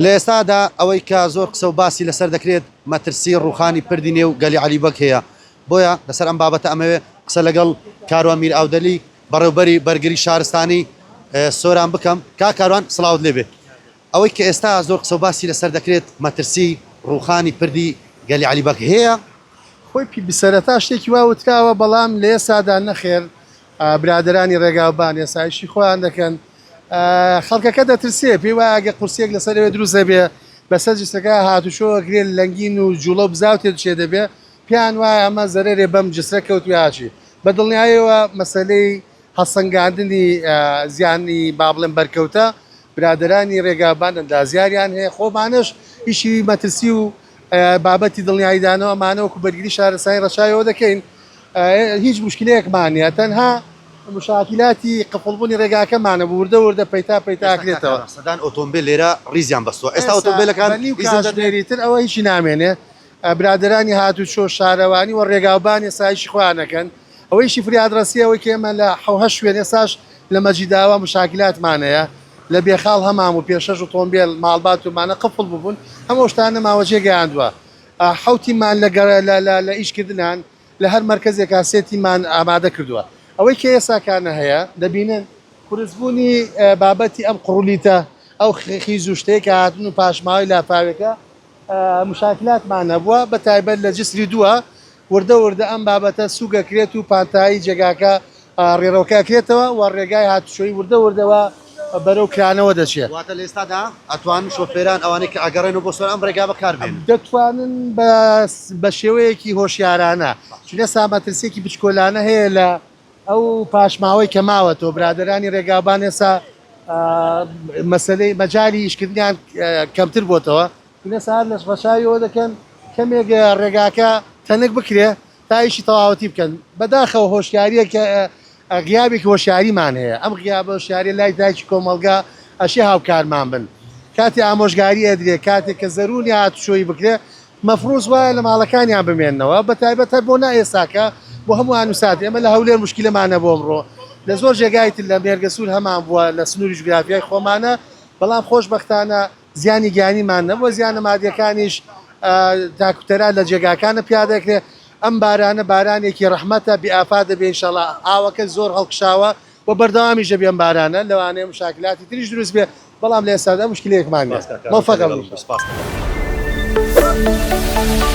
لە ئێستادا ئەوەی کە زۆر قسە و باسی لەسەر دەکرێت مەترسی ڕووخانی پردی نێو گەلی عەلی بەگ هەیە، بۆیە لەسەر ئەم بابەتە ئەمەوێ قسە لەگەڵ کاروان میرئاودەلی بەڕێوبەری بەرگری شارستانی سۆران بکەم. کاک کاروان سڵاوت لێبێ. ئەوەی کە ئێستا زۆر قسە و باسی لەسەر دەکرێت مەترسی ڕووخانی پردی گەلی عەلی بەگ هەیە؟ خۆی پی سەرەتا شتێکی وا وتراوە بەڵام لە ئێستادا نەخێر برادەرانی ڕێگاوبان ئێسایشی خۆیان دەکەن خەڵکەکە دەترسێ پێی وایە ئەگەر قورسیەک لەسەر ئەوێ دروست دەبێ بەسەر جسرەکە هاتوچۆ ئەکرێ لەنگین و جوڵە و بزاو تێ چێ دەبێ پێیان وایە ئەمە زەرەرێ بەم جسرە کەوتوە هاچی بە دڵنیایەوە مەسەلەی هەڵسەنگاندنی زیانی با بڵێم بەرکەوتە برادەرانی ڕێگاوبان ئەندازیاریان هەیە خۆمانەش ئیشی مەترسی و بابەتی دڵنیاییدانەوە ئەمانە وەکو بەرگری شارستانی ڕەچاویەوە دەکەین هیچ مشکلەیەکمان نییە تەنها مشاکیلاتی قفڵبوونی ڕێگاکەمانە وردە وردە پەیتا پەیتا ئەکرێتەوە. سەدان ئۆتۆمبێل لێرە ڕیزیان بەستووە ئێستا ئۆتۆمبێلەکان بە نیو کاتژمێری تر ئەوە هیچی نامێنێ برادەرانی هاتوچۆ شارەوانی و ڕێگاوبان ئێسایشی خۆیان ئەکەن ئەوەیشی فریادڕەسیە ئەوەی کە ئێمە لە حەو هەشت شوێن ئێستاش لە مەجیداوا مشاکلاتمان هەیە لە بێخاڵ هەمان بوو پێشەش ئۆتۆمبێل ماڵبات و مانە قفڵ ببوون هەموو ئەو شتانە ماوە جێ گەیاندووە حەوت تیممان لە گەڕ لە لە لە ئیش کردنان لە هەر مەرکەزێکا سێ تیممان ئامادە کردووە ئەوەی کە ئێساکانە هەیە دەبینن قورسبوونی بابەتی ئەم قوڕولیتە ئەو خیز و شتەیە کە هاتن و پاشماوەی لافاوێکە مشاکلاتمان هەبووە بە تایبەت لە جسری دووە وردە وردە ئەم بابەتە سووک ئەکرێت و پانتایی جێگاکە ڕێڕەوەکە ئەکرێتەوە و ڕێگای هاتوچۆی وردە وردەوە بەرەو کرانەوە دەچێت. واتە لە ئێستادا ئەتوانن شۆفێران ئەوانەی کە ئەگەڕێنەوە بۆ سۆران ئەم ڕێگا بەکار بێنن؟ دەتوانن بە شێوەیەکی هۆشیارانە، چون ئێستا مەترسییەکی بچکۆلانە هەیە لە ئەو پاشماوەی کە ماوەتەوە، برادەرانی ڕێگاوبان ئێستا مەسەلەی مەجالی ئیشکردنیان کەمتر بۆتەوە، چون ئێستا هەر لە ڕەچاوی ئەوە دەکەن کەمێک ڕێگاکە تەنک بکرێ تا ئیشی تەواوەتی بکەن، بەداخەوە هۆشیارییەک غیابێکی هۆشیاریمان هەیە، ئەم غیابە هۆشیارییە لای تاکی کۆمەڵگا ئەشێ هاوکارمان بن، کاتێ ئامۆژگاری ئەدرێ، کاتێ کە زەروونی هاتوچۆی بکرێ، مەفروز وایە لە ماڵەکانیان بمێننەوە، بەتایبەت هەر بۆ نا ئێستاکە بۆ هەموو ئان و سات، ئێمە لە هەولێر موشکیلەمان هەبوو ئەمڕۆ، لە زۆر جێگای تر لە مێرگەسوور هەمان بووە لە سنووری جوگرافیای خۆمانە، بەڵام خۆشبەختانە زیانی گیانیمان نەبووە، زیانە مادیەکانیش تاکوتەرا لە جێگاکانە پیادە دەکرێت، ئەم بارانە بارانێکی ڕەحمەتە بێ ئافات دەبێ ئینشەڵا، ئاوەکە زۆر هەڵکشاوە و بەردەوامیش دەبێ ئەم بارانە، لەوانەیە مشاکلاتی تریش دروست بێ، بەڵام لە ئێستادا موشکیلەیەکمان نیە. سپاس کاک کاروان مۆفەق لەگەڵم بن. سپاس دەکەم.